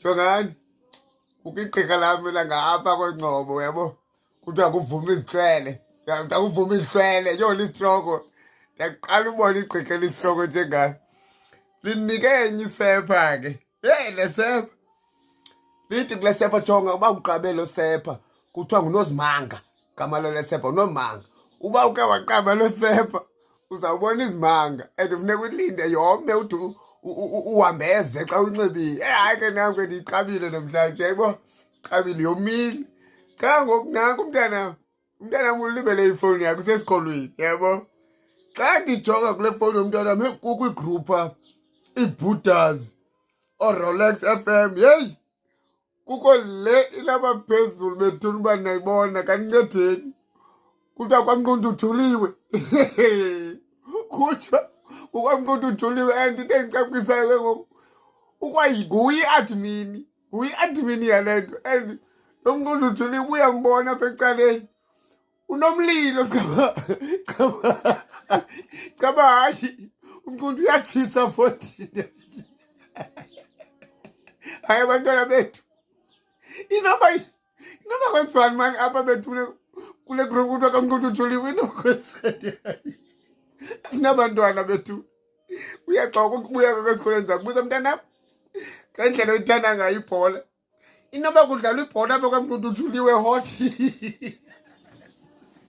Jongani, kukho igqirha lam langapha kweNgcobo, uyabo, kuthiwa kuvuma izihlwele, kuvuma izihlwele. Yho, lisitroko! Ndiyaqala ubona igqirha elisitroko njengalo. Linike enye isepha ke. Heyi, le sepha lithi kule sepha, jonga uba uqabe lo sepha, kuthiwa nguNozimanga gama lale sepha, uNomanga. Uba uke waqaba lo sepha, uzawubona izimanga and funeka ulinde yome ude uhambeze xa unxibile. Hayi ke, nam ke ndiyiqabile namhlanje, yayibo, qabile, yomile. Xa ngoku nanku umntanam, umntanam ulibele ifowuni yakhe, usesikolweni, yabo. Xa ndijonga kule fowuni yomntanam, heyi, kukho iigruphu apha, ii-Buddhas, ooRolex FM, yeyi, kukho le ilapha phezulu bethuna uba nayibona, kandincedeni. Kuthiwa kwaMnqundu ujuliwe, kuthiwa kukwaMnqundu ujuliwe. And into endicaphukisayo ke ngoku, ukwayinguye i-admin, nguye i-admin yale nto. And lo Mnqundu ujuliwe, uyambona apha ecaleni unomlilo. Caba, caba, caba, hayi, uMnqundu uyatshisa fotini. Hayi, abantwana bethu, inoba kwenziwani mani apha bethu kule group kuthiwa kaMnqundu ujuliwe? Inoba kwenzeni? Asinabantwana bethu. Uyaxoka ukubuya kwesikolweni, zakubuza, "Mntanam, ngendlela oyithanda ngayo ibhola, inoba kudlalwa ibhola apha kwaMnqundu ujuliwe hot?"